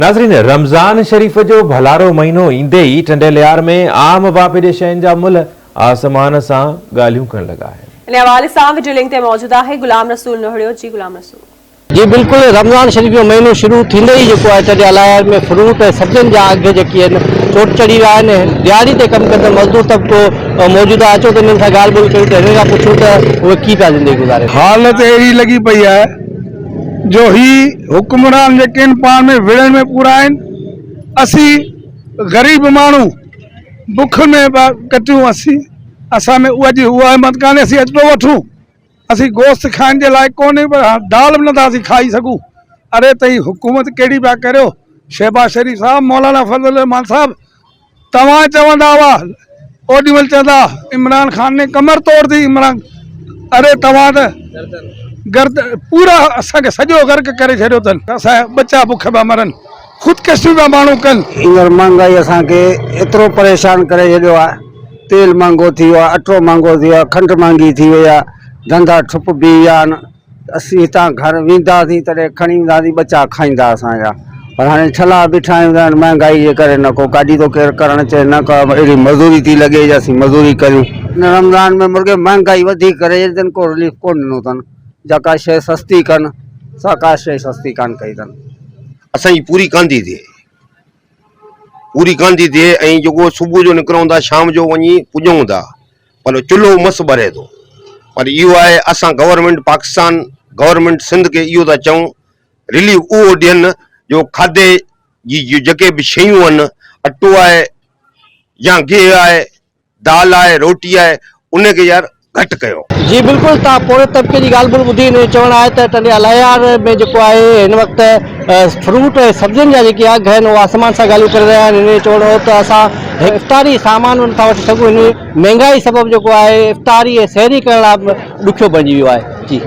ناظرين رمضان شريف جو ڀلارو مهينو ايندي ئي ٽنڊي ليار ۾ عام واهپي جي شين جا ملهه آسمان سان ڳالهيون ڪرڻ لڳا آهن. ان حوالي سان وڊيو لنڪ تي موجود آهي غلام رسول نوهڙيو جي غلام رسول. جي بلڪل رمضان شريف جو مهينو شروع ٿيندي ئي جيڪو آهي ٽنڊي الهيار ۾ فروٽ ۽ سبزين جا اگهه جيڪي آهن چوٽ چڙهي ويا آهن ڏهاڙي تي ڪم ڪندڙ مزدور طبقو موجود آهي اچو ته انهن سان ڳالهه ٻولهه ڪريون ته هنن کان پڇون ته اهي ڪيئن پيا زندگي گذارين. حالت اهڙي لڳي پئي آهي جو هي حڪمران جيڪي آهن پاڻ ۾ وڙهڻ ۾ پورا آهن، اسين غريب ماڻهو بک ۾ پيا ڪٽيون، اسين اسان ۾ اها جي اها همت ڪانهي اسين اٽو وٺون، اسين گوشت کائڻ جي لائق ڪونهي پر هاڻ دال به نٿا اسين کائي سگهون، اڙي ته هي حڪومت ڪهڙي پيا ڪريو، شهباز شريف صاحب، مولانا فضل الرحمان صاحب توهان چوندا هئا اوڏي مهل چوندا عمران خان ني ڪمر توڙ the Imran اري توهان ته گرد پورا اسان کي سڄو غرق ڪري ڇڏيو اٿن اسان جا ٻچا بک پيا مرن خودڪشيون پيا ماڻهو ڪن. هينئر مهانگائي اسان کي ايترو پريشان ڪري ڇڏيو آهي تيل مهانگو ٿي ويو آهي اٽو مهانگو ٿي ويو آهي کنڊ مهانگي ٿي وئي آهي ڌنڌا ٺپ بيهي ويا آهن اسين هتان گهر وينداسين تڏهن کڻي اينداسين ٻچا کائيندا اسان جا پر هاڻي ڇلا بيٺا آهيون ته مهانگائي جي ڪري نه ڪو گاڏي ٿو ڪير ڪرڻ چئي نه ڪا اهڙي مزوري ٿي لڳي جو اسين مزوري ڪريون. هن رمضان ۾ مرڳي مهانگائي وڌيڪ ڪري اٿن ڪو رليف ڪونه ڏنو اٿن جا ڪا شيء سستي ڪن سا ڪا شيء سستي ڪانه ڪئي اٿن. اسان جي پوري ڪانه ٿي ٿئي پوري ڪانه ٿي ٿئي ۽ جيڪو صبح جو نڪرون ٿا شام جو وڃي پڄون ٿا پر چلهو مس ٻري ٿو پر اهو آهي اسان گورنمينٽ پاڪستان گورنمينٽ سنڌ کي اهو ٿا چئون رليف اهو ڏين جو کاڌي جي جيڪي به شيون آهن اٽو آهي يا گيهه آهي دال آهي روٽي آهي ان کي يار گهٽ ڪيو. جي بلڪل توهان پورهيت طبقي جي ڳالهه ٻولهه ٻڌي هن جو چوڻ آهي ته ٽنڊي الهيار ۾ جيڪو آهي هن وقت فروٽ ۽ سبزين جا جيڪي اگهه آهن اهي آسمان سان ڳالهيون ڪري رهيا آهن هن جو چوڻ هو ته اسان افطاري سامان به نٿا وٺي سگهون هن مهنگائي سبب جيڪو آهي افطاري ۽ سحري ڪرڻ لاء به ڏکيو بڻجي ويو آهي جي.